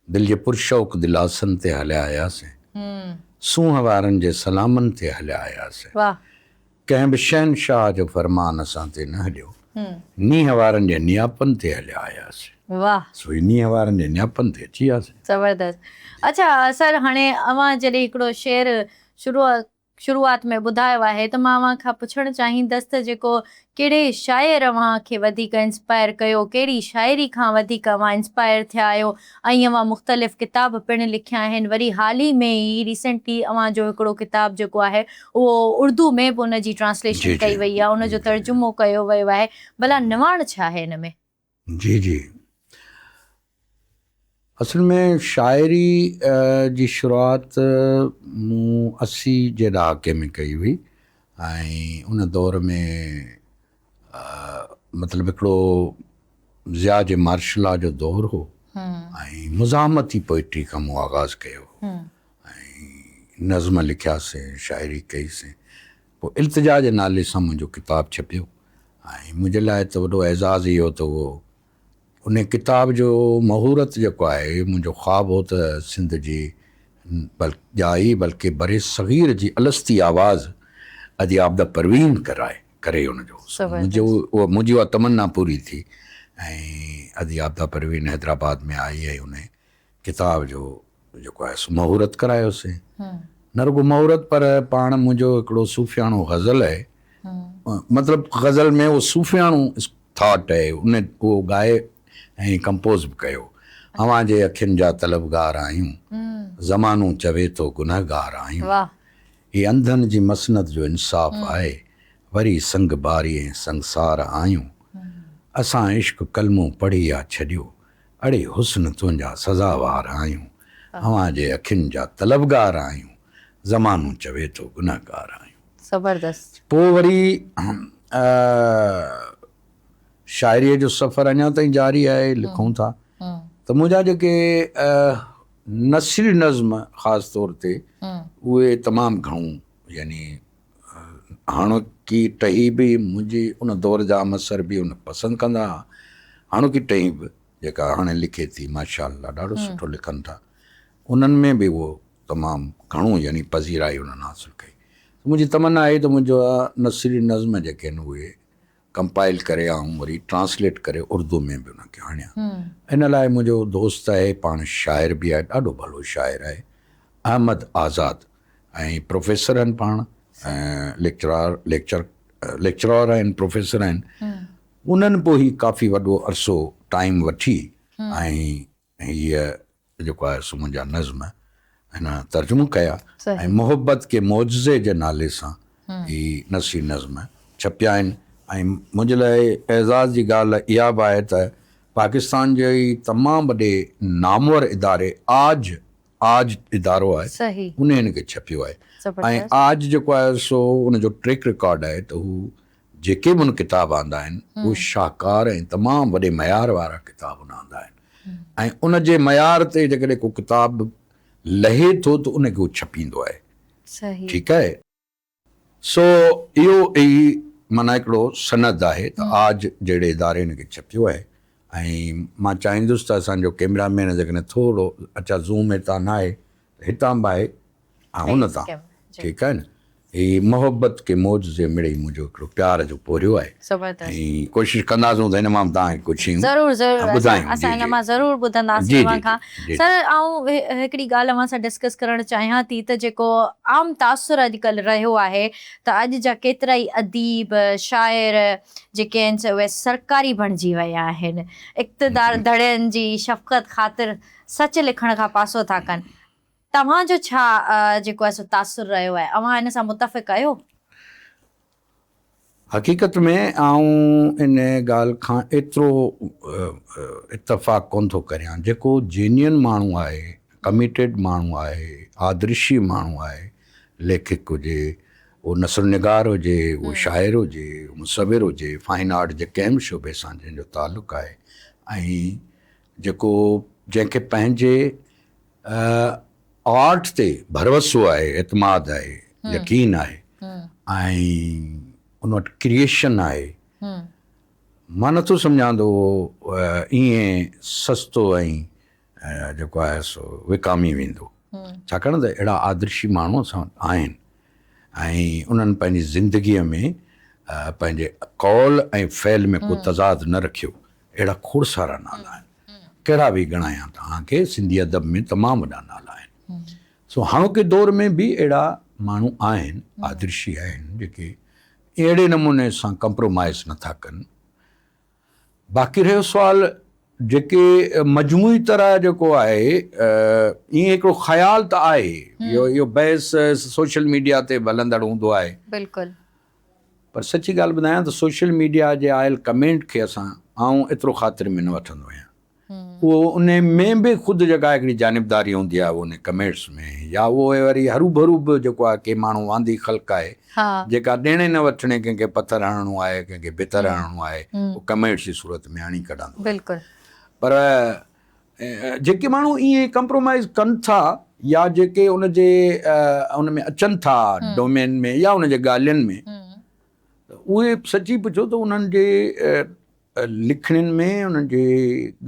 دل جي پرشوق دلاسن تي هليا آياسين. سونهن وارن جي سلامن تي هليا آياسين. ڪنهن به شهنشاهه جو فرمان اسان تي نه هليو. نينهن وارن جي نياپن تي هليا آياسين. سو هي نينهن وارن جي نياپن تي اچي وياسين. زبردست. اڇا سر هاڻي اوهان جڏهن هڪڙو شعر شروع شروعات ۾ ٻڌايو آهي ته مان اوهان کان پڇڻ چاهيندس ته جيڪو ڪهڙي شاعر اوهان کي وڌيڪ انسپائر ڪيو، ڪهڙي شاعري کان وڌيڪ اوهان انسپائر ٿيا آهيو ۽ اوهان مختلف ڪتاب پڻ لکيا آهن وري حال ئي ۾ ئي ريسينٽلي اوهان جو هڪڙو ڪتاب جيڪو آهي اهو اردو ۾ به ان جي ٽرانسليشن ڪئي وئي آهي ان جو ترجمو ڪيو ويو آهي ڀلا نواڻ ڇا آهي ان ۾؟ جي جي اصل ۾ شاعري جي شروعات مون 80 جي ڏهاڪي ۾ ڪئي هئي ۽ ان دور ۾ مطلب هڪڙو ضياء جي مارشل لا جو دور هو ۽ مزاحمتي پوئٽري کان مون آغاز ڪيو هو ۽ نظم لکياسين شاعري ڪئيسين پوء التجا جي نالي سان منهنجو ڪتاب ڇپيو ۽ منهنجي لاء ته وڏو اعزاز اهو ته اهو ان ڪتاب جو مهورت جيڪو آهي منهنجو خواب هو ته سنڌ جي ڄائي بلڪه برصغير جي الستي آواز ادي عابده پروين ڪرائي ڪري ان جو منهنجو اها منهنجي اها تمنا پوري ٿي ۽ ادي عابده پروين حيدرآباد ۾ آئي ۽ ان ڪتاب جو جيڪو آهي سو مهورت ڪرايوسين. نه رڳو مهورت پر پاڻ منهنجو هڪڙو صوفياڻو غزل آهي مطلب غزل ۾ اهو صوفياڻو ٿاٽ آهي ان اهو ڳائي ۽ ڪمپوز به ڪيو. اوهان جي اکين جا طلبگار آهيون، زمانو چوي ٿو گنهگار آهيون. هي انڌن جي مسند جو انصاف آهي، وري سنگ باري ۽ سنگسار آهيون. اسان عشق ڪلمو پڙهي آ ڇڏيو، اڙي حسن تنهنجا سزاوار آهيون، اوهان جي اکين جا طلبگار آهيون، زمانو چوي ٿو گنهگار آهيون. زبردست. پوء وري شاعريء جو سفر اڃا تائين جاري آهي، لکون ٿا ته منهنجا جيڪي نثري نظم خاص طور تي اهي تمام گهڻو يعني هاڻوڪي ٽهي به منهنجي ان دور جا همعصر به ان پسند ڪندا ها. هاڻوڪي ٽهي به جيڪا هاڻي لکي ٿي ماشاء الله ڏاڍو سٺو لکن ٿا. انهن ۾ به اهو تمام گهڻو يعني پذيرائي انهن حاصل ڪئي. منهنجي تمنا آهي ته منهنجا نثري نظم جيڪي آهن اهي ڪمپائل ڪري آئون وري ٽرانسليٽ ڪري اردو ۾ به ان کي آڻيان. ان لاء منهنجو دوست آهي پاڻ شاعر به آهي ڏاڍو ڀلو شاعر آهي احمد آزاد ۽ پروفيسر آهن پاڻ ليڪچرار ليڪچر ليڪچرار آهن پروفيسر آهن انهن پوء هي ڪافي وڏو عرصو ٽائيم وٺي ۽ هيء جيڪو آهي سو منهنجا نظم هن ترجمو ڪيا ۽ محبت ڪي معجزي جي نالي سان هي نثري نظم ڇپيا آهن ۽ منهنجي لاء اعزاز جي ڳالهه اها به آهي ته پاڪستان جي تمام وڏي نامور اداري آج آج ادارو آهي ان هن کي ڇپيو آهي ۽ آج جيڪو آهي سو ان جو ٽريڪ رڪارڊ آهي ته هو جيڪي به هن ڪتاب آندا آهن اهي شاهڪار ۽ تمام وڏي معيار وارا ڪتاب هن آندا آهن ۽ ان جي معيار تي جيڪڏهن ڪو ڪتاب لهي ٿو ته ان کي هو ڇپيندو آهي. ٺيڪ آهي. سو اهو ئي معنيٰ هڪڙو سند آهي ته آج جهڙي اداري هن کي ڇپيو آهي ۽ مان چاهيندس ته اسان جو ڪيمرا مين جيڪڏهن ٿورو اڇا زوم هتان ناهي ته هتان به آهي ۽ هن تان ٺيڪ آهي نه هي محبت ڪي معجزي مڙئي منهنجو هڪڙو پيار جو پورهيو آهي زبردست ۽ ڪوشش ڪنداسون ته هن مان به توهان کي ڪجهه شيون ضرور ضرور ٻڌايون اسان جي هن جي مان ضرور ٻڌنداسين جي اوهان جي کان جي سر آئون هڪڙي ڳالهه اوهان سان ڊسڪس ڪرڻ چاهيان ٿي ته جيڪو عام تاثر اڄڪلهه رهيو آهي ته اڄ جا ڪيترائي اديب شاعر جيڪي آهن سي اهي سرڪاري بڻجي ويا آهن اقتدار ڌڻين جي شفقت خاطر سچ لکڻ کان پاسو ٿا ڪن توهان جو ڇا جيڪو آهي سو تاثر رهيو آهي؟ اوهان ان سان متفق آهيو؟ حقيقت ۾ آئون ان ڳالهه کان ايترو اتفاق ڪونه ٿو ڪريان. جيڪو جينين ماڻهو آهي، ڪميٽيڊ ماڻهو آهي، آدرشي ماڻهو آهي، ليکڪ هجي، اهو نثرنگار هجي، اهو شاعر هجي، اهو مصور هجي، فائن آرٽ جي ڪنهن به شعبي سان جنهن جو تعلق آهي ۽ جيڪو جنهن کي پنهنجي آرٽ تي ڀروسو آهي، اعتماد آهي، يقين آهي ۽ ان وٽ ڪريئيشن آهي. مان نٿو سمجهان ته اهو ائين سستو ۽ جيڪو آهي سو وڪامي ويندو. ڇاڪاڻ ته اهڙا آدرشي ماڻهو اسان وٽ آهن ۽ انهن پنهنجي زندگيء ۾ پنهنجي قول ۽ فعل ۾ ڪو تضاد نه رکيو. اهڙا کوڙ سارا نالا آهن. ڪهڙا به ڳڻايان توهان کي سنڌي ادب ۾ تمام وڏا نالا آهن. سو هاڻوڪي دور ۾ به اهڙا ماڻهو آهن، آدرشي آهن جيڪي اهڙي نموني سان ڪمپرومائيز نٿا ڪن. باقي رهيو سوال جيڪي مجموعي طرح جيڪو آهي ائين هڪڙو خيال ته آهي اهو اهو بحث سوشل ميڊيا تي به هلندڙ هوندو آهي. بلڪل. پر سچي ڳالهه ٻڌايان ته سوشل ميڊيا جي آيل ڪمينٽ کي اسان آئون ايترو خاطر ۾ نه وٺندو آهيان. اهو انهي ۾ به خود جيڪا هڪڙي جانبداري هوندي آهي انهي ڪمينٽس ۾ يا اهو وري هروڀرو به جيڪو آهي ڪي ماڻهو واندي خلق آهي جيڪا ڏيڻي نه وٺڻي ڪنهن کي پٿر هڻڻو آهي ڪنهن کي ڀتر هڻڻو آهي اهو ڪمينٽس جي صورت ۾ آڻي ڪڍندو آهي پر جيڪي ماڻهو ائين ڪمپرومائز ڪن ٿا يا جيڪي ان جي ان ۾ اچن ٿا ڊومين ۾ يا ان جي ڳالهين ۾ اهي سچي پڇو ته انهن جي لکڻين ۾، انهن جي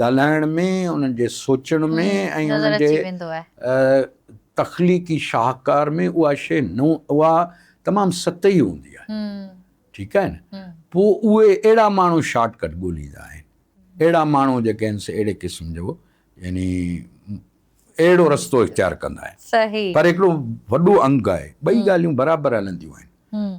ڳالهائڻ ۾، انهن جي سوچڻ ۾ ۽ انهن جي تخليقي شاهڪار ۾ اها شيء نه اها تمام سطحي هوندي آهي. ٺيڪ آهي نه؟ پوء اهي اهڙا ماڻهو شارٽ ڪٽ ڳوليندا آهن. اهڙا ماڻهو جيڪي آهن سي اهڙي قسم جو يعني اهڙو رستو اختيار ڪندا آهن. پر هڪڙو وڏو انگ آهي. ٻئي ڳالهيون برابر هلنديون آهن.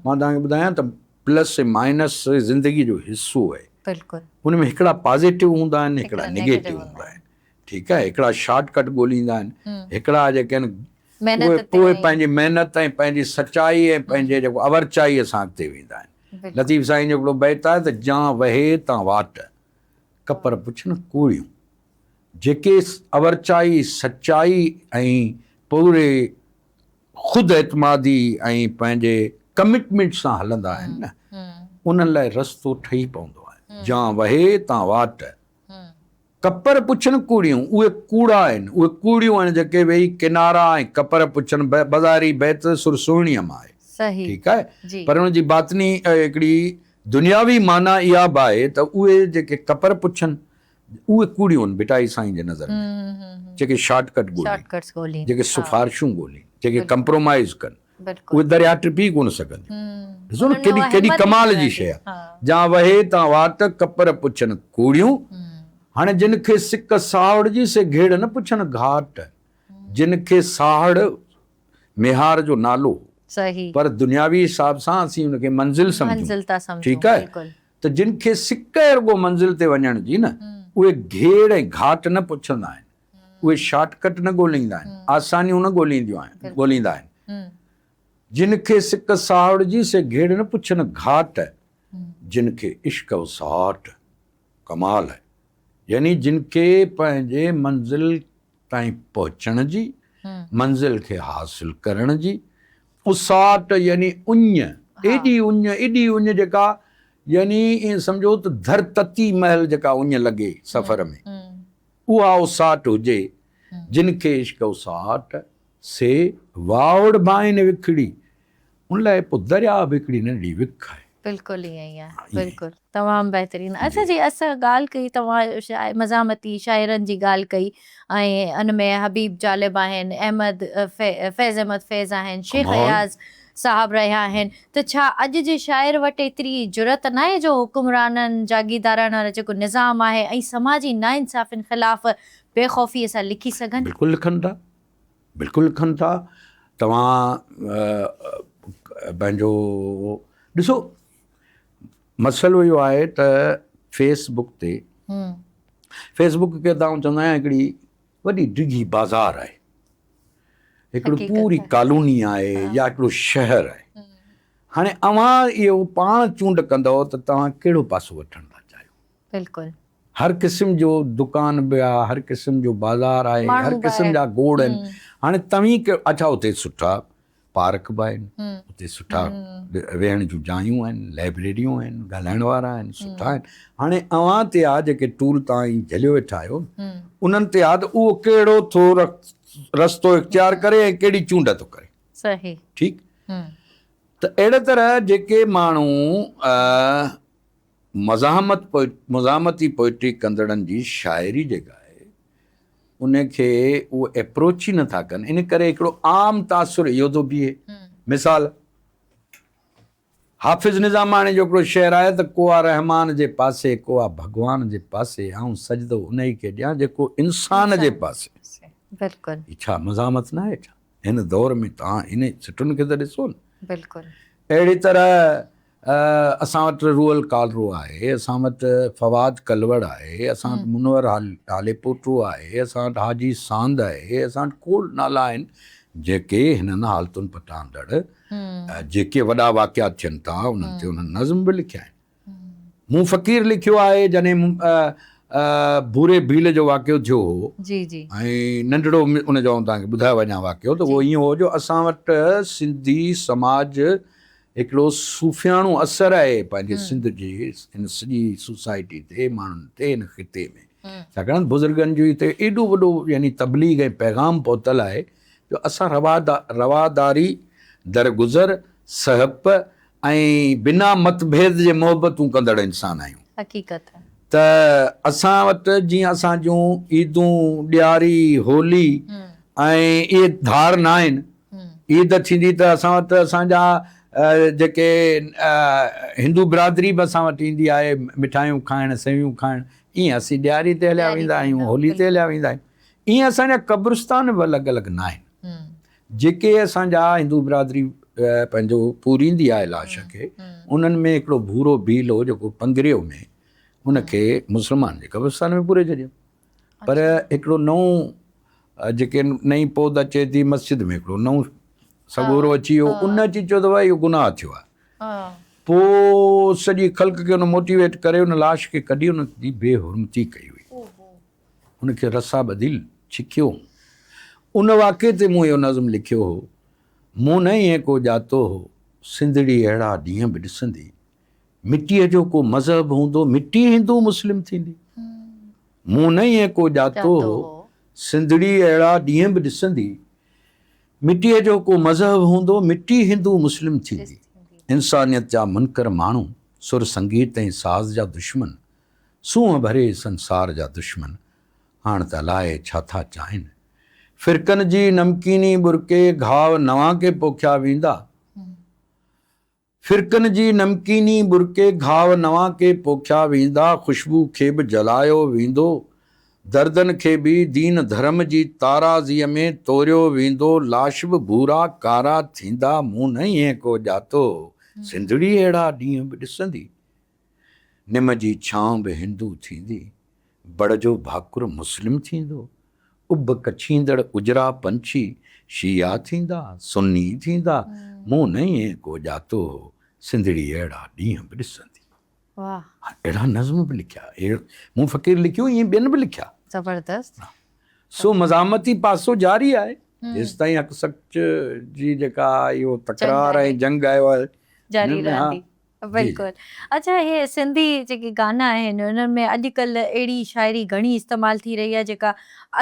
مان توهان کي ٻڌايان ته پلس ۽ مائنس زندگي جو حصو آهي. بلڪل. ان ۾ هڪڙا پازيٽو هوندا آهن هڪڙا نيگيٽو هوندا آهن. ٺيڪ آهي هڪڙا شارٽ ڪٽ ڳوليندا آهن هڪڙا جيڪي آهن اهي اهي پنهنجي محنت ۽ پنهنجي سچائي ۽ پنهنجي جيڪو اورچائي سان اڳتي ويندا آهن. لطيف سائين جو هڪڙو بيت آهي ته جان وهي تان واٽ ڪپر پڇن ڪوڙيون. جيڪي اورچائي سچائي ۽ پوري خود اعتمادي ۽ پنهنجي ڪمٽمينٽ سان هلندا آهن نه انهن لاء رستو ٺهي پوندو آهي. جان وهي تان واٽ، ڪپر پڇن ڪوڙيون، اهي ڪوڙا آهن، اهي ڪوڙيون آهن جيڪي ويهي ڪنارا ۽ ڪپر پڇن، بظاهري بيت سر سهڻيء مان آهي، ٺيڪ آهي، پر ان جي باطني هڪڙي دنياوي معنيٰ اها به آهي ته اهي جيڪي ڪپر پڇن اهي ڪوڙيون آهن ڀٽائي سائين جي نظر ۾ جيڪي شارٽ ڪٽ ڳولين، جيڪي سفارشون ڳولين، جيڪي ڪمپرومائيز ڪن، اهي درياهه ٽپي ئي ڪونه سگهنديون. ڏسو نه ڪيڏي ڪيڏي ڪمال جي شيء آهي. جان وهي تان واٽ، ڪپر پڇن ڪوڙيون. هاڻي جن کي سڪ ساهڙ جي، سي گهيڙ نه پڇن گهاٽ. جن کي ساهڙ ميهار جو نالو هو، پر دنياوي حساب سان اسين ان کي منزل سمجهون. ٺيڪ آهي. ته جن کي سڪ آهي رڳو منزل تي وڃڻ جي نه، اهي گهيڙ ۽ گهاٽ نه پڇندا آهن، اهي شارٽ ڪٽ نه ڳوليندا آهن، آسانيون نه ڳولينديون آهن، ڳوليندا آهن. جن کي سڪ ساهڙ جي، سي گهيڙ نه پڇن گهاٽ، جن کي عشق وساٽ، ڪمال آهي، يعني جن کي پنهنجي منزل تائين پهچڻ جي، منزل کي حاصل ڪرڻ جي، اساٽ يعني اڃ، ايڏي اڃ، ايڏي اڃ جيڪا يعني ائين سمجهو ته ڌر تتي مهل جيڪا اڃ لڳي سفر ۾، اها اساٽ هجي، جن کي عشق اساٽ، سي واوڙ ڀائين وکڙي، ان لاء پوء درياء به هڪڙي ننڍڙي وک آهي. بلڪل ائين ئي آهي بلڪل تمام بهترين اڇا جي اسان ڳالهه ڪئي توهان مزاحمتي شاعرن جي ڳالهه ڪئي ۽ ان ۾ حبيب جالب آهن احمد فيض احمد فيض آهن شيخ اياز صاحب رهيا آهن ته ڇا اڄ جي شاعر وٽ ايتري جرئت ناهي جو حڪمرانن جاگيردارن وارو جيڪو نظام آهي ۽ سماجي ناانصافين خلاف بي خوفي سان لکي سگهن؟ بلڪل لکن ٿا بلڪل لکن ٿا توهان پنهنجو ڏسو مسئلو اهو آهي ته فيس بڪ تي فيس بڪ کي ته آئون چوندو آهيان هڪڙي وڏي ڊگهي بازار آهي هڪڙي پوري ڪالوني آهي يا هڪڙو شهر آهي هاڻي اوهان اهو پاڻ چونڊ ڪندؤ ته توهان ڪهڙو پاسو وٺڻ ٿا چاهيو بلڪل هر قسم جو دڪان به آ هر قسم جو بازار آهي هر قسم جا گوڙ آهن هاڻي توهين اڇا اتي سٺا پارڪ به آهن اتي سٺا ويهڻ جون جايون آهن لائبريريون آهن ڳالهائڻ وارا آهن سٺا آهن هاڻي اوهان تي آ جيڪي ٽول توهان جهليو ويٺا آهيو انهن تي آ ته اهو ڪهڙو ٿو رستو اختيار ڪري ۽ ڪهڙي چونڊ ٿو ڪري صحيح ٺيڪ ته اهڙي طرح جيڪي ماڻهو مزاحمت مزاحمتي پوئٽري ڪندڙن جي شاعري جيڪا آهي. ان کي اهو ايپروچ ئي نٿا ڪن، ان ڪري هڪڙو عام تاثر اهو ٿو بيهي. مثال حافظ نظاماڻي جو هڪڙو شعر آهي ته ڪو آ رحمان جي پاسي ڪو آ ڀڳوان جي پاسي آئون سجدو انهي کي ڏيان جيڪو انسان جي پاسي. بلڪل. هي ڇا مزاحمت ناهي ڇا؟ هن دور ۾ توهان ان سٽن کي ته ڏسو نه. بلڪل. اهڙي طرح اسان وٽ روحل ڪالرو آهي، اسان وٽ فواد ڪلوڙ آهي، اسان وٽ منور هاليپوٽو آهي، اسان وٽ حاجي ساند آهي، اسان وٽ کوڙ نالا آهن جيڪي هنن حالتن پٽاندڙ جيڪي وڏا واقعا ٿين ٿا انهن تي انهن نظم به لکيا آهن. مون فقير لکيو آهي جڏهن ڀوري ڀيل جو واقعو ٿيو هو ۽ ننڍڙو ان جو آئون توهان کي ٻڌايو وڃان واقعو ته اهو ائين هو جو اسان وٽ سنڌي سماج هڪڙو صوفياڻو اثر آهي پنهنجي سنڌ جي هن سڄي سوسائٽي تي ماڻهن تي هن خطي ۾ ڇاڪاڻ بزرگن جو هتي ايڏو وڏو يعني تبليغ ۽ پيغام پهتل آهي جو اسان رواداري درگذر سهپ ۽ بنا متڀيد جي محبتون ڪندڙ انسان آهيون. حقيقت. ته اسان وٽ جيئن اسان جون عيدون، ڏياري، هولي ۽ اهي ڌار نه آهن. عيد ٿيندي ته اسان وٽ اسان جا جيڪي هندو برادري به اسان وٽ ايندي آهي مٺايون کائڻ، سيويون کائڻ. ائين اسين ڏياري تي هليا ويندا آهيون، هولي تي هليا ويندا آهيون. ائين اسان جا قبرستان به الڳ الڳ نه آهن. جيڪي اسان جا هندو برادري پنهنجو پوريندي آهي لاش کي انهن ۾ هڪڙو ڀورو ڀيل هو جيڪو پنگريو ۾ ان کي مسلمان جي قبرستان ۾ پوري ڇڏيو پر هڪڙو نئون جيڪي نئين پود اچي ٿي مسجد ۾ هڪڙو نئون سڳورو اچي ويو ان اچي چيو ته ڀائي اهو گناهه ٿيو آهي پوء سڄي خلق کي ان موٽيويٽ ڪري ان لاش کي ڪڍي ان جي بي حرمتي ڪئي هئي ان کي رسا ٻڌي ڇڪيو هو. ان واقعي تي مون اهو نظم لکيو هو. مون نه ائين ڪو ڄاتو هو، سنڌڙي اهڙا ڏينهن به ڏسندي. مٽيء جو ڪو مذهب هوندو، مٽي هندو مسلم ٿيندي. مون نه ائين ڪو ڄاتو هو، سنڌڙي اهڙا ڏينهن به ڏسندي. مٽيء جو ڪو مذهب هوندو، مٽي هندو مسلم ٿيندي. انسانيت جا منڪر ماڻهو، سر سنگيت ۽ ساز جا دشمن، سونهن ڀري سنسار جا دشمن هاڻ ته الائي ڇا ٿا چاهين. فرقن جي نمڪيني ٻرڪي گهاء نوان ڪي پوکيا ويندا. فرقن جي نمڪيني ٻرڪي گهاء نوان ڪي پوکيا ويندا خوشبو کي به جلايو ويندو دردن کي به دين ڌرم جي تارازيء ۾ توريو ويندو لاش به ڀورا ڪارا ٿيندا مون نه ائين ڪو ڄاتو سنڌڙي اهڙا ڏينهن به ڏسندي. نم جي ڇانو به هندو ٿيندي، بڙ جو ڀاڪر مسلم ٿيندو، اڀ ڪڇيندڙ اجرا پنڇي شيعا ٿيندا، سني ٿيندا، مون نه ائين ڪو ڄاتو هو، سنڌڙي اهڙا ڏينهن به ڏسندي. اهڙا نظم به لکيا، مون فقير لکيو ائين ٻين به لکيا. زبردست. سو مزاحمتي پاسو جاري آهي، جيستائين حق سچ جي جيڪا اهو تڪرار ۽ جنگ آهي جاري رهندي. بلڪل اڇا اهي سنڌي جيڪي گانا آهن انهن ۾ اڄ ڪلهه اهڙي شاعري گهڻي استعمال ٿي رهي آهي جيڪا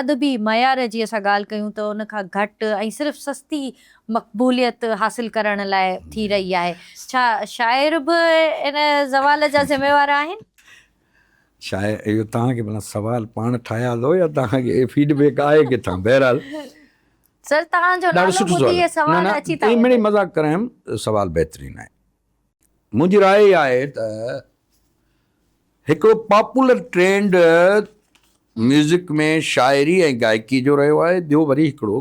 ادبي معيار جي اسان ڳالهه ڪيون ته ان کان گهٽ ۽ صرف سستي مقبوليت حاصل ڪرڻ لاء ٿي رهي آهي ڇا شاعر به ان زوال جا ذميوار آهن؟ شاعر اهو توهان کي ڀلا سوال پاڻ ٺاهيا اٿو يا توهان کي فيڊ بيڪ آهي ڪٿان بهرحال سر توهان جو نالو ٻڌي اهي سوال اچي ٿا وڃن. مذاق ڪرايم سوال بهترين آهي. منهنجي راء اها آهي ته هڪڙو پاپولر ٽرينڊ ميوزڪ ۾ شاعري ۽ گائڪي جو رهيو آهي ٻيو وري هڪڙو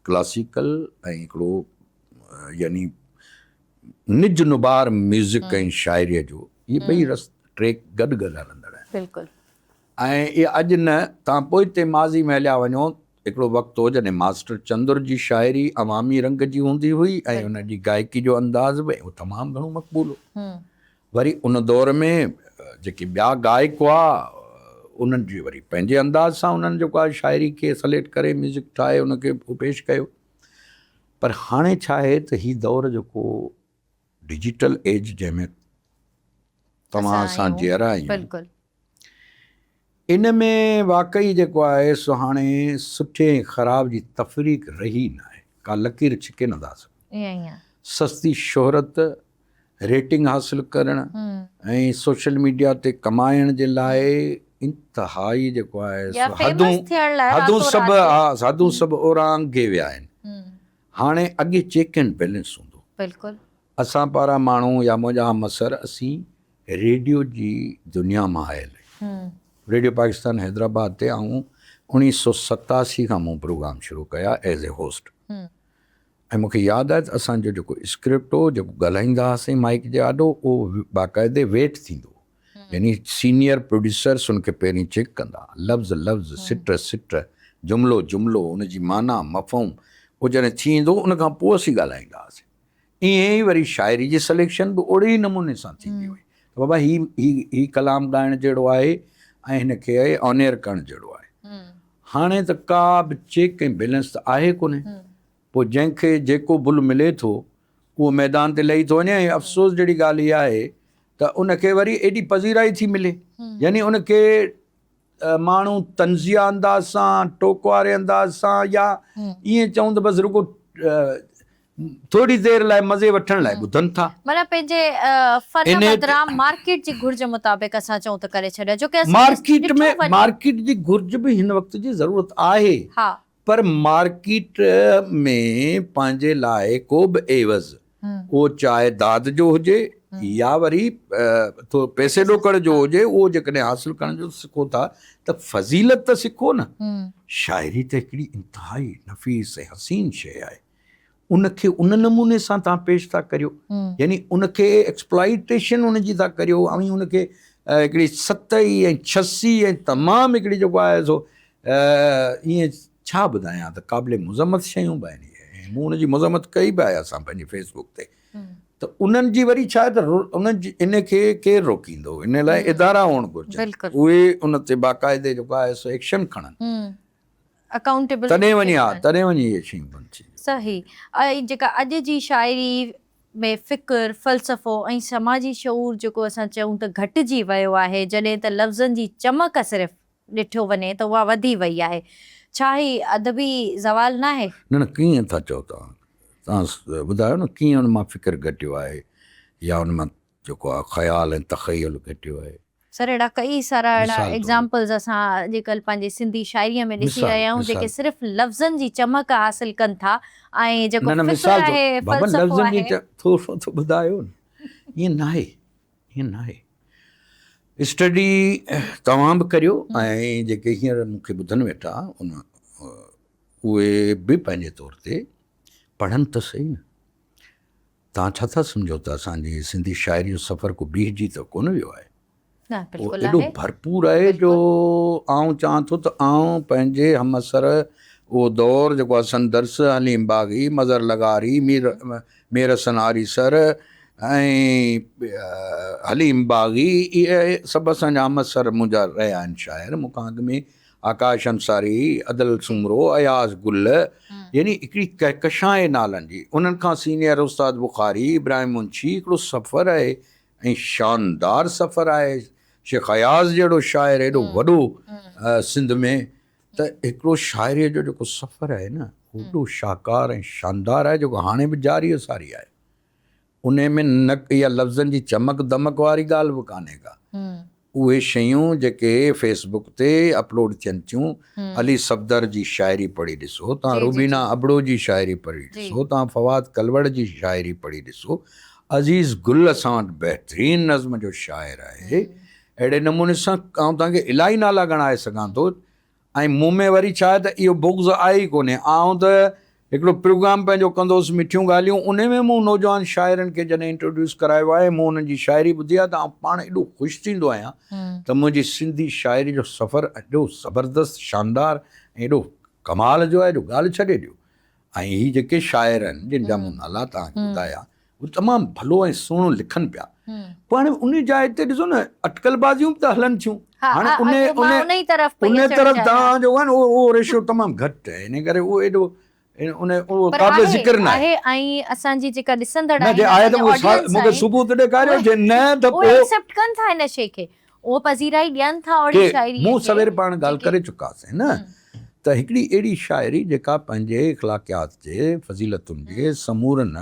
ڪلاسيڪل ۽ هڪڙو يعني نج نبار ميوزڪ ۽ شاعري جو اهي ٻئي رس ٽريڪ گڏ گڏ هلندڙ آهن بلڪل ۽ اهي اڄ نه تان پوئتي ماضي ۾ هليا وڃو هڪڙو وقت هو جڏهن ماسٽر چندر جي شاعري عوامي رنگ جي هوندي هئي ۽ ان جي گائڪي جو انداز به اهو تمام گهڻو مقبول هو. وري ان دور ۾ جيڪي ٻيا گائڪ هئا انهن جي وري پنهنجي انداز سان انهن جيڪو آهي شاعري کي سليڪٽ ڪري ميوزڪ ٺاهي ان کي پيش ڪيو. پر هاڻي ڇا آهي ته هي دور جيڪو ڊجيٽل ايج جنهن ۾ توهان اسان جيئرا آهيون ان ۾ واقعي جيڪو آهي سو هاڻي سٺي ۽ خراب جي تفريق رهي ناهي، ڪا لڪير ڇڪي نٿا سگهون. سستي شهرت، ريٽنگ حاصل ڪرڻ ۽ سوشل ميڊيا تي ڪمائڻ جي لاء انتهائي جيڪو آهي يا سو فيمس حدون ٿيڻ لاء حدون راتو سڀ رات ها حدون سڀ اورانگهي ويا آهن. هاڻي اڳي چيڪ اينڊ بيلنس هوندو. بلڪل. اسان پارا ماڻهو يا منهنجا همعصر اسين ريڊيو جي دنيا مان آيل آهيون. ريڊيو پاڪستان حيدرآباد تي آئون 1987 کان مون پروگرام شروع ڪيا ايز اي هوسٽ ۽ مون کي ياد آهي ته اسان جو جيڪو اسڪرپٽ هو جيڪو ڳالهائيندا هئاسين مائيڪ جي آڏو اهو باقاعدي ويٽ ٿيندو هو يعني سينيئر پروڊيوسرس ان کي پهرين چيڪ ڪندا لفظ لفظ سٽ سٽ جملو جملو ان جي معنيٰ مفهوم اهو جڏهن ٿي ايندو هو ان کان پوء اسين ڳالهائيندا هئاسين. ائين ئي وري شاعري جي سليڪشن به اوڙي ئي نموني سان ٿيندي هئي ته بابا هي هي هي ڪلام ڳائڻ جهڙو آهي ۽ هن کي آن ايئر ڪرڻ جهڙو آهي. هاڻي ته ڪا به چيڪ ۽ بيلنس ته آهي ڪونهي. پوء جنهن کي جيڪو بل ملي ٿو اهو ميدان تي لهي ٿو وڃي ۽ افسوس جهڙي ڳالهه اها آهي ته ان کي وري ايڏي پذيرائي ٿي ملي يعني ان کي ماڻهو طنزيه انداز سان، ٽوڪ واري انداز سان يا ائين چئون ته بس رڳو ٿوري دير لاء مزي وٺڻ لاء ٻڌن ٿا. معنيٰ پنهنجي فن بدران مارڪيٽ جي گهرج مطابق اسان چئون ته ڪري ڇڏيو جو ڪي اسان مارڪيٽ ۾ مارڪيٽ جي گهرج به هن وقت جي ضرورت آهي پر مارڪيٽ ۾ پنهنجي لاء ڪو به عيوض اهو چاهي داد جو هجي يا وري ٿورو پئسي ڏوڪڙ جو هجي اهو جيڪڏهن حاصل ڪرڻ جو سکو ٿا ته فضيلت ته سکو نه. شاعري ته هڪڙي انتهائي نفيس ۽ حسين شيء آهي ان کي ان نموني سان توهان پيش ٿا ڪريو يعني ان کي ايڪسپلائيٽيشن ان جي ٿا ڪريو اوهين ان کي هڪڙي سطحي ۽ ڇسي ۽ تمام هڪڙي جيڪو آهي سو ائين ڇا ٻڌايان ته قابل مذمت شيون به آهن اهي ۽ مون ان جي مذمت ڪئي به آهي اسان پنهنجي فيس بڪ تي ته انهن جي وري ڇا آهي ته انهن جي ان کي ڪير روڪيندو ان لاء ادارا هئڻ گهرجن اهي ان تي باقاعدي جيڪو آهي سو ايڪشن کڻن اڪائونٽيبلٽي تڏهن وڃي ها تڏهن وڃي اهي شيون بند ٿينديون. صحيح ۽ جيڪا اڄ جي شاعري ۾ فڪر، فلسفو ۽ سماجي شعور جيڪو اسان چئون ته گهٽجي ويو آهي جڏهن ته لفظن جي چمڪ صرف ڏٺو وڃي ته اها وڌي وئي آهي. ڇا هي ادبي زوال ناهي؟ نه نه ڪيئن ٿا چئو توهان؟ توهان ٻڌايو نه ڪيئن ان مان فڪر گهٽيو آهي يا ان مان جيڪو آهي خيال ۽ تخيل گهٽيو آهي؟ سر اهڙا ڪئي سارا اهڙا ايگزامپلز اسان اڄڪلهه پنهنجي سنڌي شاعريء ۾ ڏسي رهيا آهيون جيڪي صرف لفظن جي چمڪ حاصل ڪن ٿا ۽ جيڪو فڪر آهي فلسفو آهي. ٿورو ته ٻڌايو نه ائين ناهي. ائين ناهي. اسٽڊي توهان به ڪريو ۽ جيڪي هينئر مون کي ٻڌن ويٺا ان اهي به پنهنجي طور تي پڙهن ته سهي نه. توهان ڇا ٿا سمجهو ته اسان جي سنڌي شاعري جو سفر ڪو بيهجي ته ڪونه ويو آهي. اهو ايڏو ڀرپور آهي جو آئون چوان ٿو ته آئون پنهنجي همعصر اهو دور جيڪو حسن درس، حليم باغي، مظهر لغاري، مير مير حسن آريسر ۽ حليم باغي اهي سڀ اسان جا همعصر منهنجا رهيا آهن شاعر مون کان اڳ ۾ آڪاش انصاري، ادل سومرو، اياز گل يعني هڪڙي ڪهڪشان آهي نالن جي انهن کان سينيئر استاد بخاري، ابراهيم منشي هڪڙو سفر آهي ۽ شاندار سفر آهي شيخ اياز جهڙو شاعر ايڏو وڏو سنڌ ۾ ته هڪڙو شاعريء جو جيڪو سفر آهي نه اهو ايڏو شاهڪار ۽ شاندار آهي جيڪو هاڻي به جاري و ساري آهي. انهي ۾ نه اها لفظن جي چمڪ دمڪ واري ڳالهه به ڪانهي ڪا. اهي شيون جيڪي فيس بڪ تي اپلوڊ ٿين ٿيون، علي صفدر جي شاعري پڙهي ڏسو، توهان روبينا ابڙو جي شاعري پڙهي ڏسو، توهان فواد ڪلوڙ جي شاعري پڙهي ڏسو، عزيز گل اسان وٽ بهترين نظم جو شاعر آهي. اهڙي نموني سان آئون توهان کي الاهي نالا ڳڻائي سگهان ٿو ۽ مون ۾ وري ڇا آهي ته اهو بغض آهي ئي ڪونهي. آئون ته هڪڙو پروگرام پنهنجو ڪندو هوس مٺيون ڳالهيون انهي ۾ مون نوجوان شاعرن کي جڏهن انٽروڊيوس ڪرايو آهي مون انهن جي شاعري ٻڌي آهي ته آئون پاڻ ايڏو خوش ٿيندو آهيان ته منهنجي سنڌي شاعري جو سفر ايڏو زبردست شاندار ۽ ايڏو ڪمال جو آهي جو ڳالهه ڇڏي ڏيو. ۽ هي جيڪي شاعر آهن جن جا مون نالا توهان کي ٻڌايا اهي تمام ڀلو ۽ سهڻو لکن پيا پوء هاڻي ان جاء تي ڏسو نه اٽڪل بازيون به ته هلن ٿيون هاڻي ان ان طرف توهان جو آهي نه اهو ريشو تمام گهٽ آهي ان ڪري اهو ايڏو ان اهو قابل ذڪر نه آهي ۽ اسان جي جيڪا ڏسندڙ آهن نه جي آهي ته مون کي ثبوت ڏيکاريو جي نه ته پوء ايڪسيپٽ ڪن ٿا ان شيء کي اهو پذيرائي ڏين ٿا اهڙي شاعري مون سوير پاڻ ڳالهه ڪري چڪاسين نه ته هڪڙي اهڙي شاعري جيڪا پنهنجي اخلاقيات جي فضيلتن جي سمورن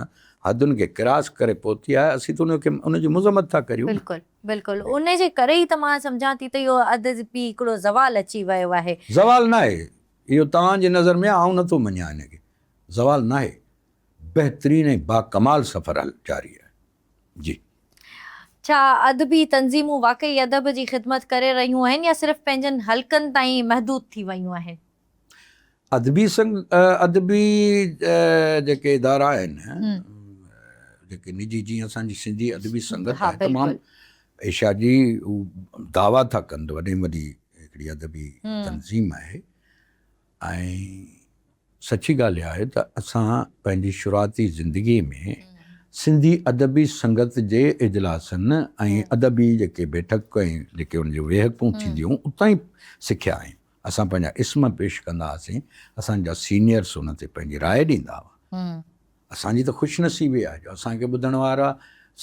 حدن کي ڪراس ڪري پهتي آهي، اسين ته ان کي ان جي مذمت ٿا ڪريون نه. بلڪل بلڪل ان جي ڪري ئي ته مان سمجهان ٿي ته اهو ادبي هڪڙو زوال اچي ويو آهي. زوال ناهي، اهو توهان جي نظر ۾ آهي، آئون نٿو مڃان ان کي، زوال ناهي، بهترين ۽ باڪمال سفر هل جاري آهي. جي. ڇا ادبي تنظيمون واقعي ادب جي خدمت ڪري رهيون آهن يا صرف پنهنجن حلقن تائين محدود ٿي ويون آهن؟ ادبي سنگ ادبي جيڪي ادارا آهن جيڪي نجي جيئن اسان جي سنڌي ادبي سنگت آهي تمام ايشيا جي هو دعويٰ ٿا ڪن ته وڏي ۾ وڏي هڪڙي ادبي تنظيم آهي ۽ سچي ڳالهه اها آهي ته اسان پنهنجي شروعاتي زندگي ۾ سنڌي ادبي سنگت جي اجلاسن ۽ ادبي جيڪي بيٺڪ ۽ جيڪي ان جون ويهڪون ٿينديون هيون اتان ئي سکيا آهيون. اسان پنهنجا اسم پيش ڪندا هئاسين، اسان جا سينيئرس ان تي پنهنجي راء ڏيندا هئا. اسان جي ته خوش نصيبي آهي جو اسان کي ٻڌڻ وارا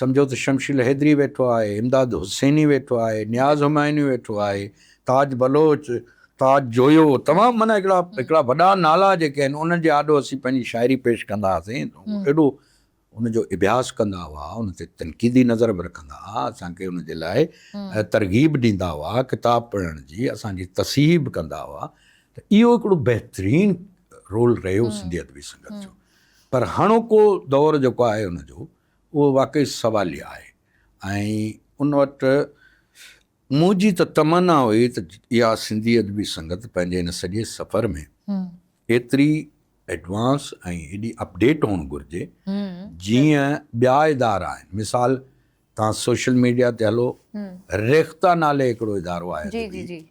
سمجهو ته شمشيل حيدري ويٺو آهي، امداد حسيني ويٺو آهي، نياز همايوني ويٺو آهي، تاج بلوچ، تاج جويو تمام معنيٰ هڪڙا هڪڙا وڏا نالا جيڪي آهن انهن جي آڏو اسين پنهنجي شاعري پيش ڪندا هئاسين ته ايڏو ان جو اڀياس ڪندا هئا، ان تي تنقيدي نظر به رکندا هئا، اسان کي ان جي لاء ترغيب ڏيندا هئا، ڪتاب پڙهڻ جي اسان جي تصحيح به ڪندا هئا ته اهو هڪڙو بهترين رول رهيو سنڌي ادبي سنگت جو. پر هاڻوڪو دور جيڪو آهي ان جو اهو واقعي سواليه آهي ۽ ان وٽ منهنجي ته تمنا هئي ته اها سنڌي ادبي سنگت پنهنجي هن سڄي سفر ۾ ايتري ايڊوانس ۽ ايڏي اپڊيٽ هئڻ گهرجي جيئن ٻيا ادارا آهن. مثال توهان سوشل ميڊيا تي هلو ريختا نالي هڪڙو ادارو آهي ادبي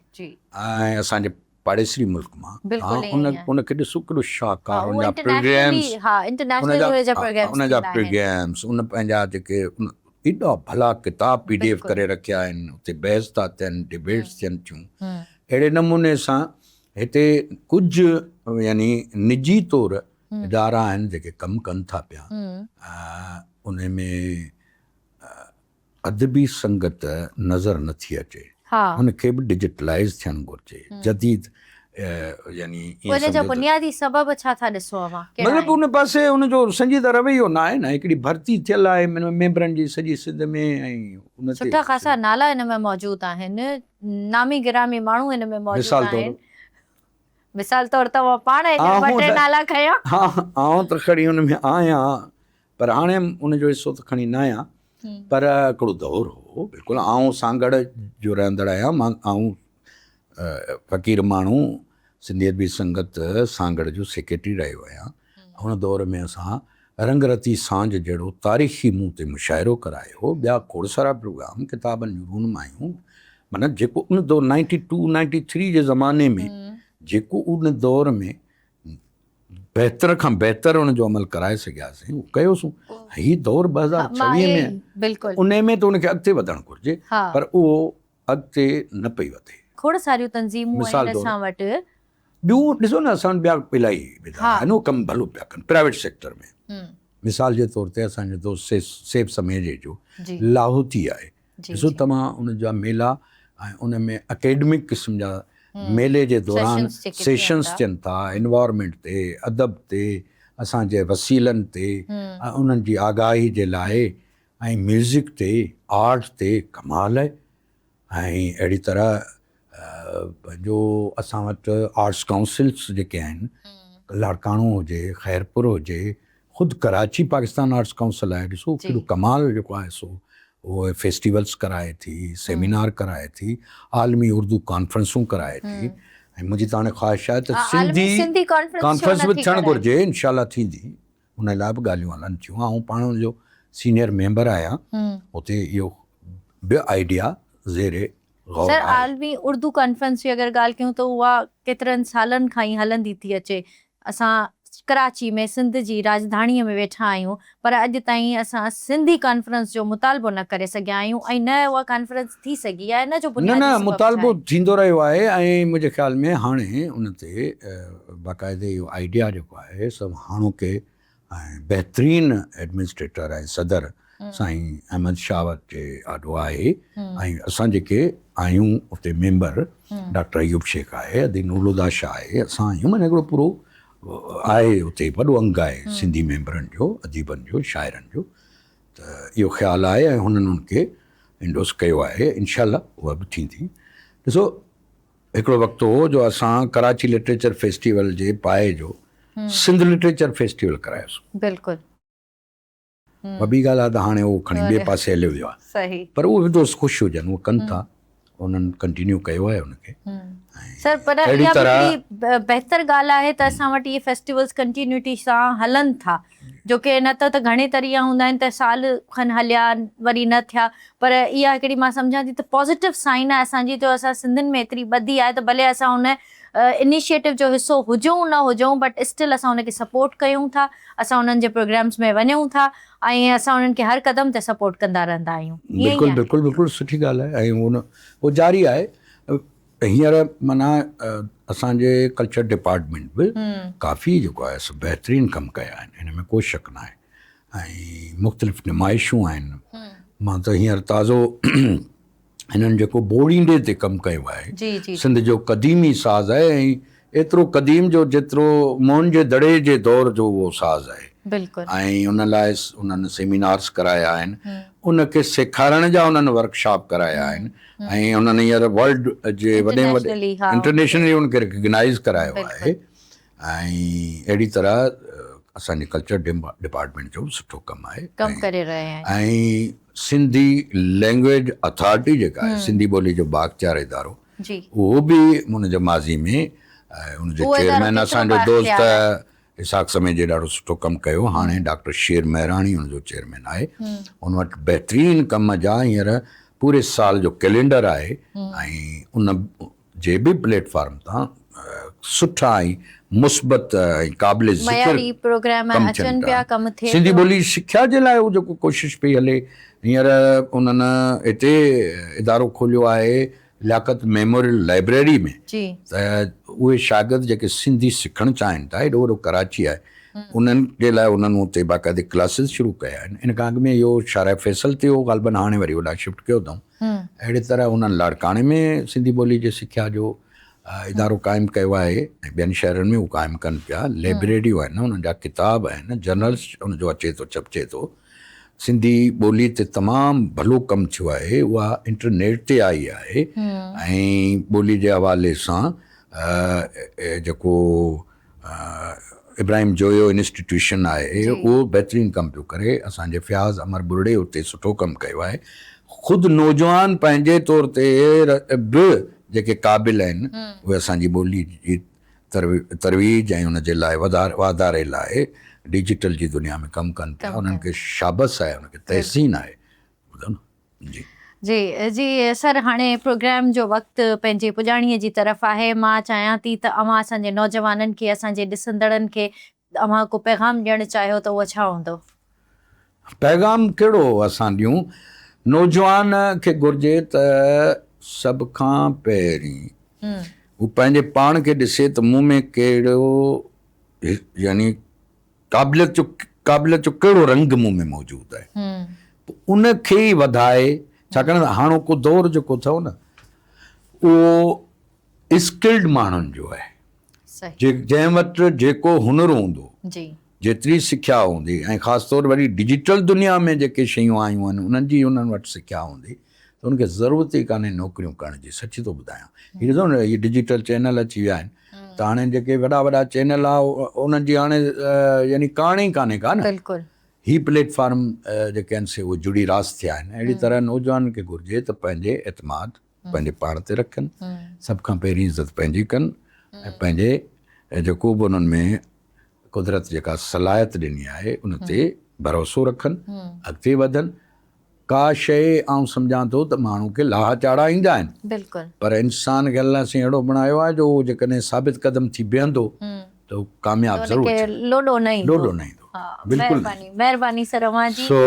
۽ اسان جي پاڙيسري ملڪ مان توهان ان کي ڏسو ڪيڏو شاهڪار ان جا پروگرامس ان جا پروگرامس ان پنهنجا جيڪي ايڏا ڀلا ڪتاب پي ڊي ايف ڪري رکيا آهن اتي بحث ٿا ٿين ڊبيٽس ٿين ٿيون اهڙي نموني سان هتي ڪجهه يعني نجي طور ادارا آهن جيڪي ڪم ڪن ٿا پيا ان ۾ ادبي سنگت نظر نه ٿي اچي. ان کي به ڊجيٽلائيز ٿيڻ گهرجي. جديد يعني ائين ان جا بنيادي سبب ڇا ٿا ڏسو اوهان؟ ڪهڙا مطلب ان پاسي ان جو سنجيده رويو نه آهي نه. هڪڙي ڀرتي ٿيل آهي ميمبرن جي سڄي سنڌ ۾ ۽ ان تي سٺا خاصا نالا ان ۾ موجود آهن. نامي گرامي ماڻهو ان ۾ موجود آهن. مثال طور توهان پاڻ هينئر ٻه ٽي نالا کنيا. ها آئون ته کڻي ان ۾ آهيان پر هاڻي ان جو حصو ته کڻي نه آهيان پر هڪڙو دور هو بلڪل آئون سانگهڙ جو رهندڙ آهيان مان آئون فقير ماڻهو سنڌي ادبي سنگت سانگهڙ جو سيڪريٽري رهيو آهيان ان دور ۾ اسان رنگ رتي سانجهه جهڙو تاريخي مون تي مشاعرو ڪرايو هو ٻيا کوڙ سارا پروگرام ڪتابن جون رونمايون معنيٰ جيڪو ان دور نائنٽي ٽو نائنٽي ٿري جي زماني ۾ جيڪو ان دور ۾ بهتر کان بهتر ان جو عمل ڪرائي سگهياسين اهو ڪيوسون. هي دور 2026 ۾ بلڪل ان ۾ ته ان کي اڳتي وڌڻ گهرجي پر اهو اڳتي نه پئي وڌي. کوڙ ساريون تنظيمون آهن اسان وٽ. ٻيون ڏسو نه اسان وٽ ٻيا الاهي ادارا آهن اهي ڪم ڀلو پيا ڪن پرائيويٽ سيڪٽر ۾. مثال جي طور تي اسان جو دوست سيف سميجي جو لاهوتي آهي ڏسو توهان ان جا ميلا ۽ ان ۾ اڪيڊمڪ قسم جا ميلي جي دوران سيشنس ٿين ٿا انوائرمينٽ تي ادب تي اسان جي وسيلن تي ۽ انهن جي آگاهي جي لاء ۽ ميوزڪ تي آرٽ تي ڪمال آهي ۽ اهڙي طرح پنهنجو اسان وٽ آرٽس ڪائونسلس جيڪي آهن لاڙڪاڻو هجي خيرپور هجي خود ڪراچي پاڪستان آرٽس ڪائونسل آهي ڏسو ڪيڏو ڪمال جيڪو آهي سو اهو فيسٽيولس ڪرائي ٿي سيمينار ڪرائي ٿي عالمي اردو ڪانفرنسون ڪرائي ٿي ۽ منهنجي ته هاڻي خواهش آهي ته سنڌي ڪانفرنس به ٿيڻ گهرجي انشاء الله ٿيندي ان لاء به ڳالهيون هلن ٿيون آئون پاڻ ان جو سينيئر ميمبر آهيان اتي اهو به آئيڊيا زير غور سر عالمي اردو ڪانفرنس جي اگر ڳالهه ڪيون ته اها ڪيترن سالن کان ئي هلندي ٿي اچي. اسان ڪراچي ۾ سنڌ جي راڄڌاڻيء ۾ ويٺا آهيون پر اڄ تائين اسان سنڌي ڪانفرنس جو مطالبو نه ڪري سگهيا آهيون ۽ نه اها ڪانفرنس ٿي سگهي آهي ان جو نه بنيادي نه سبب ڇا مطالبو آهي؟ ٿيندو رهيو آهي ۽ منهنجي خيال ۾ هاڻي ان تي باقاعدي اهو آئيڊيا جيڪو آهي سو هاڻوڪي ۽ بهترين ايڊمنسٽريٽر ۽ صدر سائين احمد شاهه جي آڏو آهي ۽ اسان جيڪي آهيون اتي ميمبر ڊاڪٽر ايوب شيخ آهي ادي نورالهديٰ شاهه آهي اسان آهيون معنيٰ هڪڙو پورو آهي اتي وڏو انگ آهي سنڌي ميمبرن جو، اديبن جو، شاعرن جو ته اهو خيال آهي ۽ هنن ان کي انڊوس ڪيو آهي انشاء الله اها به ٿيندي. ڏسو هڪڙو وقت هو جو اسان ڪراچي لٽريچر فيسٽيول جي پائي جو سنڌ لٽريچر فيسٽيول ڪرايوسون. بلڪل. اها ٻي ڳالهه آهي ته هاڻي اهو کڻي ٻئي پاسي هليو ويو آهي پر اهي به دوست خوش هجن اهي ڪن ٿا انهن ڪنٽينيو ڪيو آهي ان کي. سر پر اها به هڪڙي بهتر ڳالهه آهي ته اسان وٽ اهي فيسٽيولز ڪنٽينيوٽي سان هلن ٿا جو ڪي نه ته گهڻي طرح اها هوندا آهن ته سال کن هليا وري نه ٿيا پر اها هڪڙي مان سمجهان ٿي ته پازيٽو سائن آهي اسان جي جو اسان سنڌين ۾ ايتري ٻڌي آهي ته ڀلي اسان ان انيشيٽو جو حصو هجون نه هجون بٽ اسٽل اسان ان کي سپورٽ ڪيون ٿا اسان انهن جي پروگرامز ۾ وڃون ٿا ۽ اسان انهن کي هر قدم تي سپورٽ ڪندا رهندا آهيون ائين ئي بلڪل بلڪل بلڪل سٺي ڳالهه آهي ۽ ان اهو جاري آهي هينئر معنيٰ اسان جي ڪلچر ڊپارٽمينٽ به ڪافي جيڪو آهي سو بهترين ڪم ڪيا آهن ان ۾ ڪو شڪ ناهي ۽ مختلف نمائشون آهن مان ته هينئر تازو هنن جيڪو بوڙينڊي تي ڪم ڪيو آهي، سنڌ جو قديمي ساز آهي ۽ ايترو قديم جو جيترو موهن جي دڙي جي دور جو اهو ساز آهي ۽ ان لاء انهن سيمينارز ڪرايا آهن، ان کي سيکارڻ جا انهن ورڪشاپ ڪرايا آهن ۽ انهن هينئر ورلڊ جي وڏي ۾ وڏي انٽرنيشنلي ان کي ريڪگنائيز ڪرايو آهي. ۽ اهڙي طرح اسان جي ڪلچر ڊپارٽمينٽ جو به سٺو ڪم آهي ڪم ڪري رهيا آهن ۽ سنڌي لينگويج اٿارٽي جيڪا آهي سنڌي ٻولي جو بااختيار ادارو اهو به ان جي ماضي ۾ ان جو چيئرمين اسان جو دوست اسحاق سميجي ڏاڍو سٺو ڪم ڪيو هاڻي ڊاڪٽر شير مهراڻي ان جو چيئرمين آهي ان وٽ بهترين ڪم جا هينئر پوري سال جو ڪئلينڊر آهي ۽ ان جي به پليٽ فارم تان سٺا ۽ مثبت ۽ قابل ذڪر معياري پروگرام ڪم ٿين اچن پيا. پيا ڪم ٿئي سنڌي پيو. ٻولي سکيا جي لاء اهو جيڪو ڪوشش پئي هلي هينئر انهن هتي ادارو کوليو آهي لياقت ميموريل لائبريري ۾ جي. ته اهي شاگرد جيڪي سنڌي سکڻ چاهين ٿا هيڏو وڏو ڪراچي آهي انهن جي لاء انهن اتي باقاعدي ڪلاسز شروع ڪيا آهن ان کان اڳ ۾ اهو شارع فيصل تي هو غالبن هاڻي وري هوڏانهن شفٽ ڪيو اٿئون. اهڙي طرح انهن لاڙڪاڻي ۾ سنڌي ٻولي جي سکيا جو ادارو قائم ڪيو آهي ۽ ٻين شهرن ۾ اهو قائم ڪن پيا. لئبريريون آهن، انهن جا ڪتاب آهن، جرنلز ان جو اچي ٿو ڇپجي ٿو. سنڌي ٻولي تي تمام ڀلو ڪم ٿيو آهي، اها انٽرنيٽ تي آئي آهي ۽ ٻولي جي حوالي سان جيڪو ابراهيم جويو انسٽيٽيوشن آهي اهو بهترين ڪم پيو ڪري اسان جي فياض امر ٻرڙي اتي سٺو ڪم ڪيو آهي خود نوجوان پنهنجي طور تي به جيڪي قابل آهن اهي اسان جي ٻولي جي ترويج ۽ ان جي لاء واڌاري لاء ڊجيٽل جي دنيا ۾ ڪم ڪن پيا انهن کي شابس آهي انهن کي تحسين آهي ٻڌو نه جي. جي جي سر هاڻي پروگرام جو وقت پنهنجي پڄاڻي جي طرف آهي مان چاهيان ٿي ته اوهان اسان جي نوجوانن کي اسان جي ڏسندڙن کي اوهان ڪو پيغام ڏيڻ چاهيو ته اهو ڇا هوندو؟ پيغام ڪهڙو اسان ڏيون نوجوان کي گهرجي ته سڀ کان پهرين هو پنهنجي پاڻ کي ڏسي ته مون ۾ ڪهڙو يعني قابليت جو قابليت جو ڪهڙو رنگ مون ۾ موجود آهي پوء ان کي ئي وڌائي ڇاڪاڻ ته هاڻوڪو دور جيڪو اٿو نه اهو اسڪلڊ ماڻهن جو آهي جنهن وٽ جيڪو هنر هوندو جيتري سکيا هوندي ۽ خاص طور وري ڊجيٽل دنيا ۾ جيڪي شيون آيون آهن انهن جي انهن وٽ سکيا هوندي ته ان کي ضرورت ئي ڪانهي نوڪريون ڪرڻ جي سچ ٿو ٻڌايان هي ڏسو نه هي ڊجيٽل چينل اچي ويا آهن ته هاڻي جيڪي وڏا وڏا چينل آ انهن جي هاڻي يعني ڪاڻ ئي ڪانهي ڪا نه بلڪل هي پليٽ فارم جيڪي آهن سي اهي جڙي راس ٿيا آهن اهڙي طرح نوجوانن کي گهرجي ته پنهنجي اعتماد پنهنجي پاڻ تي رکن سڀ کان پهرين عزت پنهنجي ڪن ۽ پنهنجي جيڪو به انهن ۾ قدرت جيڪا صلاحيت ڏني آهي ان تي ڀروسو رکن اڳتي وڌن ڪا شيء آئون سمجهان ٿو ته ماڻهو کي لاها چاڙها ايندا آهن. بلڪل. پر انسان کي الله سائين اهڙو بڻايو آهي جو اهو جيڪڏهن ثابت قدم ٿي بيهندو ته هو ڪامياب ضرور ٿيندو. لوڏو نه ايندو. لوڏو نه ايندو. ها بلڪل نه. مهرباني مهرباني سر اوهان جي. سو.